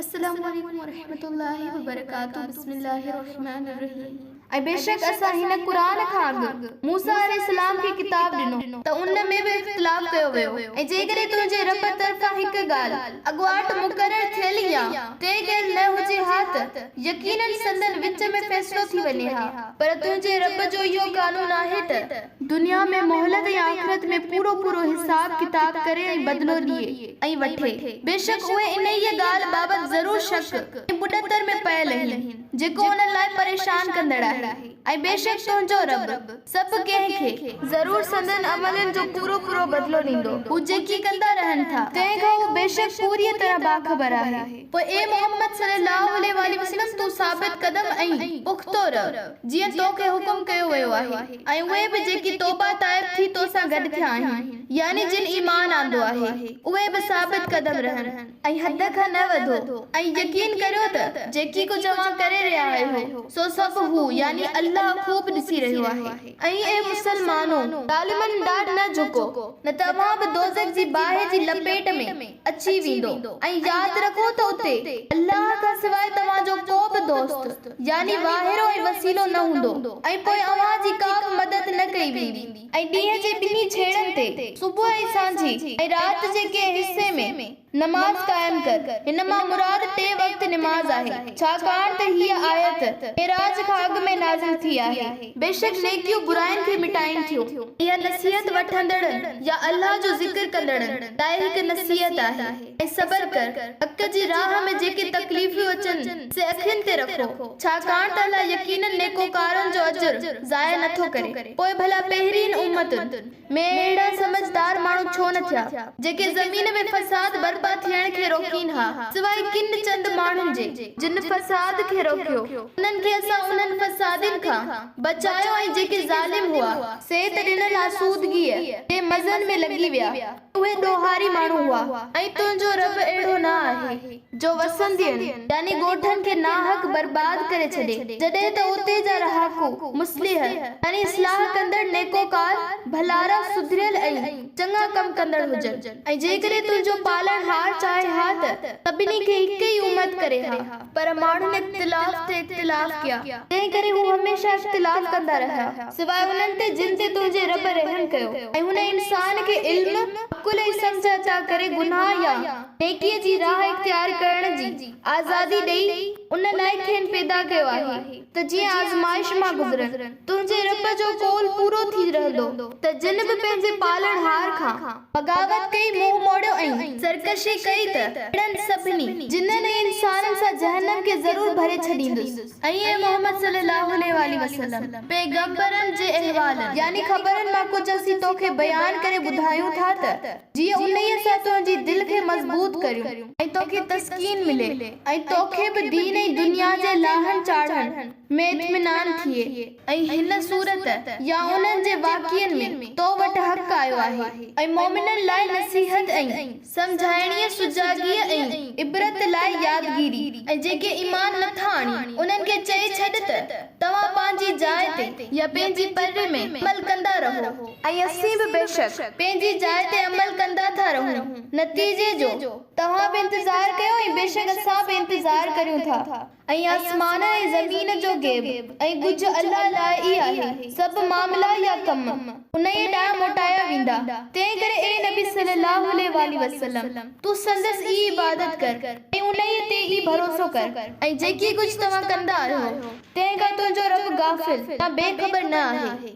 السلام عليڪم ورحمة الله وبرڪاته بسم الله الرحمن الرحيم ۽ بيشڪ اسان هن قرآن کان اڳ موسيٰ عليه السلام کي ڪتاب ڏنو ته ان ۾ به اختلاف ڪيو ويو ۽ جيڪڏهن تنهنجي رب طرفان هڪ ڳالهه اڳواٽ مقرر ٿيل يا طئي ڪيل نه هجي ها ته يقيناً سندن وچ ۾ فيصلو ٿي وڃي ها پر تنهنجي رب جو اهو قانون آهي ته دنيا ۾ مهلت ۽ آخرت ۾ پورو پورو حساب ڪتاب ڪري ۽ بدلو ڏئي. ۽ وٺي. بيشڪ اهي انهيء ڳالهه بابت ضرور شڪ ۽ ٻڏتر ۾ پيل آهن، جيڪو انهن لاء پريشان ڪندڙ آهي. ۽ بيشڪ تنهنجو رب، سڀ ڪنهن کي، ضرور سندن عملن جو پورو پورو بدلو ڏيندو. هو جيڪي ڪندا رهن ٿا، تنهن کان هو بيشڪ پوريء طرح باخبر آهي. پوء اي محمد صلّي اللّٰه عليه واٰله وسلّم! تون ثابت قدم ۽ پختو رهه، جيئن تو کي حڪم ڪيو ويو آهي، ۽ اهي به جيڪي توبه تائب ٿي تو سان گڏ ٿيا آهن. يعني جن ايمان آندو آهي، اهي به ثابت قدم رهن ۽ حد کان نه وڌو ۽ يقين ڪريو ته جيڪي ڪجهه اوهان ڪري رهيا آهيو، سو سڀ هو، يعني الله، خوب ڏسي رهيو آهي. ۽ اي مسلمانو! ظالمن ڏانهن نه جهڪو، نه ته اوهان به دوزخ جي باهه جي لپيٽ ۾ اچي ويندو ۽ ياد رکو ته اتي الله کان سواء توهان جو ڪو به دوست، يعني واهرو ۽ وسيلو، نه هوندو ۽ پوء اوهان جي ڪا به مدد نه ڪئي ويندي. ۽ ڏينهن جي ٻنهي ڇيڙن تي، صبح ۽ سانجهي، ۽ رات جي ڪنهن حصي ۾، نماز قائم ڪر. هن مان مراد ٽي وقت نماز آهي، ڇاڪاڻ ته هيء آيت معراج کان اڳ ۾ نازل ٿي آهي. بيشڪ نيڪيون براين کي مٽائين ٿيون. اها نصيحت وٺندڙن يا الله جو ذڪر ڪندڙن لاء هڪ نصيحت آهي. ۽ صبر ڪر، حق جي راهه ۾ جيڪي تڪليفون اچن، سي اکين تي رکو، ڇاڪاڻ ته الله يقيناً نيڪوڪارن جو اجر ضايع نه ٿو ڪري. پوء ڀلا پهرين امتن ۾ اهڙا سمجهدار ماڻهو ڇو نه ٿيا، جيڪي زمين ۾ فساد برپا ٿيڻ کي روڪين ها، سواء ڪن چند ماڻهن جي، جن فساد کي روڪيو، انهن کي اسان انهن فسادين کان بچايو ۽ جيڪي ظالم هئا، سي ته ڏنل آسودگيء جي مزن ۾ لڳي ويا. اهي ڏوهاري ماڻهو هئا ۽ تنهنجو رب اهڙو نه آهي، جو وسندين، يعني ڳوٺن، کي ناحق برباد ڪري ڇڏي، جڏهن ته اتي جا رهاڪو مصلح، يعني اصلاح ڪندڙ، نيڪوڪار، ڀلارا، سڌريل ۽ چڱا ڪم ڪندڙ هجن. ۽ جيڪڏهن تنهنجو پالڻهار چاهي ها ته سڀني کي هڪ ئي امت ڪري ها. پر ماڻهن اختلاف تي اختلاف ڪيا، تنهن ڪري هو هميشه اختلاف ڪندا رهيا، سواء انهن تي جن تي تنهنجي رب رحم ڪيو، ۽ هن انسان کي علم، عقل ۽ سمجهه عطا ڪري گناهه يا نيڪيء جي راهه اختيار ڪرڻ جي آزادي ڏئي ان لاء کين پيدا ڪيو آهي ته جيئن آزمائش مان گذرن. تنهنجي رب جو قول پورو ٿي رهندو ته جن به پنهنجي پالڻهار کان بغاوت ڪئي، منهن موڙيو ۽ سرڪشي ڪئي ته اهڙن سڀني، جنن ۽ انسانن سان جهنم کي ضرور ڀري ڇڏيندس. ۽ اي محمد صلي الله عليه واٰله وسلم! پيغمبرن جي احوالن، يعني خبرن، مان ڪجهه اسين توکي بيان ڪري ٻڌايون ٿا ته جيئن انهيء سان تنهنجي دل کي مضبوط ڪريون ۽ توکي تسڪين ملي ۽ توکي به دين ۽ دنيا جي لاهن چاڙهن ۾ اطمينان ٿئي ۽ هن سورت يا انهن جي واقعن ۾ تو وٽ حق آيو آهي ۽ مؤمنن لاء نصيحت ۽ سمجهائڻيء سجاڳيء ۽ عبرت لاء يادگيري ۽ جيڪي ايمان نه ٿا آڻين انهن کي چئي ڇڏ ته توهان پنهنجي جاء تي يا پنهنجي پري ۾ عمل ڪندا رهو ۽ اسين به بيشڪ پنهنجي جاء تي عمل ڪندا ٿا رهون نتيجي جو توهان به انتظار ڪيو ۽ بيشڪ اسان به انتظار ڪريون ٿا. ۽ آسمانن ۽ زمين جو غيب ۽ ڳجهه الله لاء ئي آهي، سڀ معاملا يا ڪم انهيء ڏانهن موٽايا ويندا، تنهنڪري اي نبي صلّي اللّٰه عليه واٰله وسلّم! تون سندس ئي عبادت ڪر ۽ انهيء تي ئي ڀروسو ڪر ۽ جيڪي ڪجهه توهان ڪندا آهيو، تنهن کان تنهنجو رب غافل يا بي خبر نه آهي.